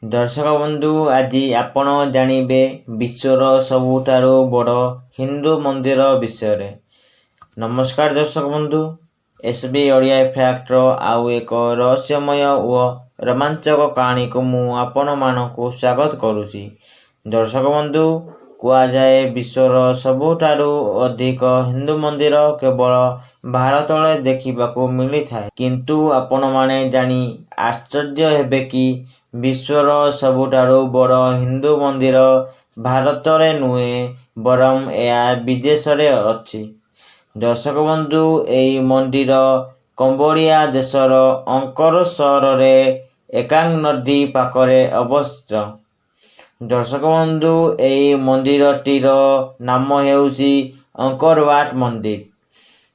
ଦର୍ଶକ ବନ୍ଧୁ, ଆଜି ଆପଣ ଜାଣିବେ ବିଶ୍ୱର ସବୁଠାରୁ ବଡ଼ ହିନ୍ଦୁ ମନ୍ଦିର ବିଷୟରେ। ନମସ୍କାର ଦର୍ଶକ ବନ୍ଧୁ, ଏସ୍ ବି ଓଡ଼ିଆ ଫ୍ୟାକ୍ଟର ଆଉ ଏକ ରହସ୍ୟମୟ ଓ ରୋମାଞ୍ଚକ କାହାଣୀକୁ ମୁଁ ଆପଣମାନଙ୍କୁ ସ୍ୱାଗତ କରୁଛି। ଦର୍ଶକ ବନ୍ଧୁ, କୁହାଯାଏ ବିଶ୍ୱର ସବୁଠାରୁ ଅଧିକ ହିନ୍ଦୁ ମନ୍ଦିର କେବଳ ଭାରତରେ ଦେଖିବାକୁ ମିଳିଥାଏ। କିନ୍ତୁ ଆପଣମାନେ ଜାଣି ଆଶ୍ଚର୍ଯ୍ୟ ହେବେ କି ବିଶ୍ୱର ସବୁଠାରୁ ବଡ଼ ହିନ୍ଦୁ ମନ୍ଦିର ଭାରତରେ ନୁହେଁ, ବରଂ ଏହା ବିଦେଶରେ ଅଛି। ଦର୍ଶକ ବନ୍ଧୁ, ଏହି ମନ୍ଦିର କମ୍ବୋଡିଆ ଦେଶର ଅଙ୍କୋର ସହରରେ ମେକାଙ୍ଗ ନଦୀ ପାଖରେ ଅବସ୍ଥିତ। ଦର୍ଶକ ବନ୍ଧୁ, ଏହି ମନ୍ଦିରଟିର ନାମ ହେଉଛି ଅଙ୍କୋରୱାଟ ମନ୍ଦିର।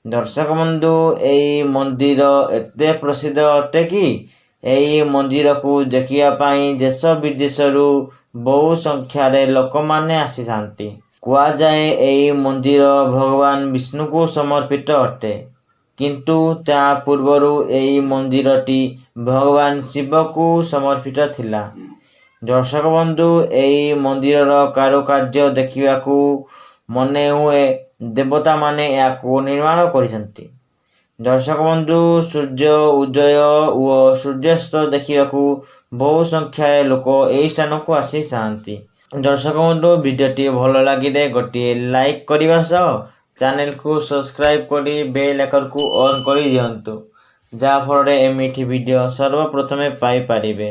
ଦର୍ଶକ ବନ୍ଧୁ, ଏହି ମନ୍ଦିର ଏତେ ପ୍ରସିଦ୍ଧ ଅଟେ କି ଏହି ମନ୍ଦିରକୁ ଦେଖିବା ପାଇଁ ଦେଶ ବିଦେଶରୁ ବହୁ ସଂଖ୍ୟାରେ ଲୋକମାନେ ଆସିଥାନ୍ତି। କୁହାଯାଏ, ଏହି ମନ୍ଦିର ଭଗବାନ ବିଷ୍ଣୁଙ୍କୁ ସମର୍ପିତ ଅଟେ। କିନ୍ତୁ ତା ପୂର୍ବରୁ ଏହି ମନ୍ଦିରଟି ଭଗବାନ ଶିବଙ୍କୁ ସମର୍ପିତ ଥିଲା। ଦର୍ଶକ ବନ୍ଧୁ, ଏହି ମନ୍ଦିରର କାରୁକାର୍ଯ୍ୟ ଦେଖିବାକୁ ମନେ ହୁଏ ଦେବତାମାନେ ଏହାକୁ ନିର୍ମାଣ କରିଛନ୍ତି। ଦର୍ଶକ ବନ୍ଧୁ, ସୂର୍ଯ୍ୟ ଉଦୟ ଓ ସୂର୍ଯ୍ୟାସ୍ତ ଦେଖିବାକୁ ବହୁ ସଂଖ୍ୟାରେ ଲୋକ ଏହି ସ୍ଥାନକୁ ଆସିଥାନ୍ତି। ଦର୍ଶକ ବନ୍ଧୁ, ଭିଡ଼ିଓଟି ଭଲ ଲାଗିଲେ ଗୋଟିଏ ଲାଇକ୍ କରିବା ସହ ଚ୍ୟାନେଲକୁ ସବସ୍କ୍ରାଇବ୍ କରି ବେଲ୍ ଆଇକନ୍କୁ ଅନ୍ କରିଦିଅନ୍ତୁ, ଯାହାଫଳରେ ଏମିତି ଭିଡ଼ିଓ ସର୍ବପ୍ରଥମେ ପାଇପାରିବେ।